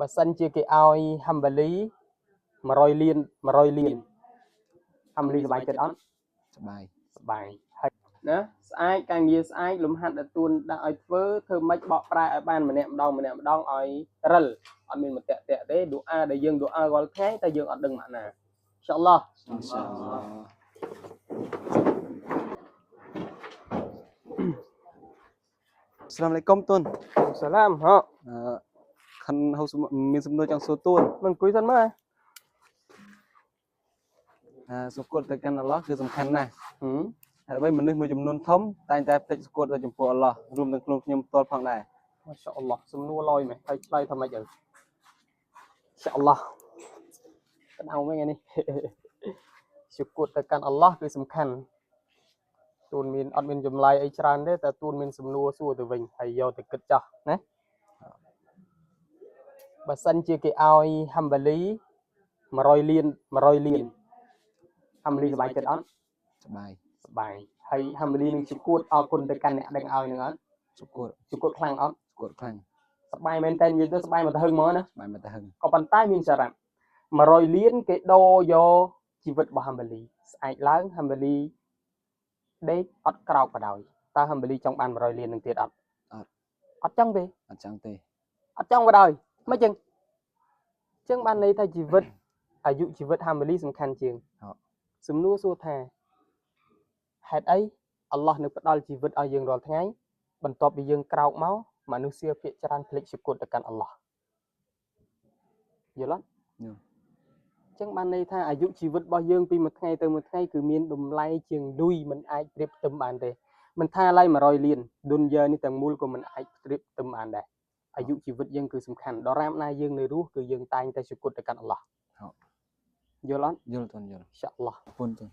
បើសិនជាគេឲ្យហាំបាលី100លាន100លានហាំបាលីសប្បាយចិត្តអត់ សប្បាយ សប្បាយហើយណាស្អែកការងារស្អែកលំហាត់ដែលទួនដាក់ឲ្យធ្វើធ្វើម៉េចបកប្រែឲ្យបានម្នាក់ម្ដងម្នាក់ម្ដងឲ្យរិលអត់មានមតិតៈទេឌូអាដែលយើងឌូអារាល់ថ្ងៃតែយើងអត់ដឹងម៉ាក់ណាអ៊ីនសាអល់ឡោះ អ៊ីនសាអល់ឡោះ ស្លាមអាឡៃគុំទុន សាឡាមហ៎ អឺខិនហៅសំមានសំណួរចង់សួរទួន មិនអង្គុយសិនមើល អឺសុគតទៅកាន់អល់ឡោះគឺសំខាន់ណាស់ ហឹម ហើយអ្វីមនុស្សមួយចំនួនធំតែងតែភ្លេចសុគតទៅចំពោះអល់ឡោះរួមទាំងខ្លួនខ្ញុំផ្ទាល់ផងដែរ ម៉ាសាអល់ឡោះសំណួរឡយមែនហើយឆ្លើយថាម៉េចទៅសាអល់ឡោះកដៅវិញឯនេះ សុគតទៅកាន់អល់ឡោះគឺសំខាន់ទួនមានអត់មានចម្លើយអីច្រើនទេតែទួនមានសំណួរសួរទៅវិញហើយយកទៅគិតចោះណាបើសិនជាគេឲ្យហាំបាលី100លាន100លានហាំបាលីសប្បាយចិត្តអត់ សប្បាយ សប្បាយហើយហាំបាលីនឹងសុគតអរគុណទៅកាន់អ្នកដឹងឲ្យនឹងអត់ សុគត សុគតខ្លាំងអត់ សុគតខ្លាំង សប្បាយមែនតើនិយាយទៅសប្បាយមកទៅហឹងហ្មងណា សប្បាយមកទៅហឹង ក៏ប៉ុន្តែមានសារៈ100លានគេដូរយកជីវិតរបស់ហាំបាលីស្អែកឡើងហាំបាលីដេកអត់ក្រោកក៏ដោយតើហាំបាលីចង់បាន100លាននឹងទៀតអត់អត់ចង់ទេ អត់ចង់ទេ អត់ចង់ក៏ដោយមិនចឹងចឹងបានន័យថាជីវិតអាយុជីវិតហាំបាលីសំខាន់ជាងសំណួរសួរថាហេតុអីអល់ឡោះនៅផ្ដល់ជីវិតឲ្យយើងរាល់ថ្ងៃបន្ទាប់ពីយើងក្រោកមកមនុស្សភាគច្រើនភ្លេចសុគតទៅកាន់អល់ឡោះយល់អត់ យល់ ចឹងបានន័យថាអាយុជីវិតរបស់យើងពីមួយថ្ងៃទៅមួយថ្ងៃគឺមានតម្លៃជាងលុយមិនអាចប្រៀបផ្ទឹមបានទេមិនថាឡើយ100លានឌុនយ៉ានេះទាំងមូលក៏មិនអាចប្រៀបផ្ទឹមបានដែរអាយុជីវិតយើងគឺសំខាន់ដរាបណាយើងនៅរស់គឺយើងតែងតែសុគតទៅកាន់អល់ឡោះយល់អត់ យល់ទុនយល់ អ៊ីនសាអល់ឡោះ អរគុណទុន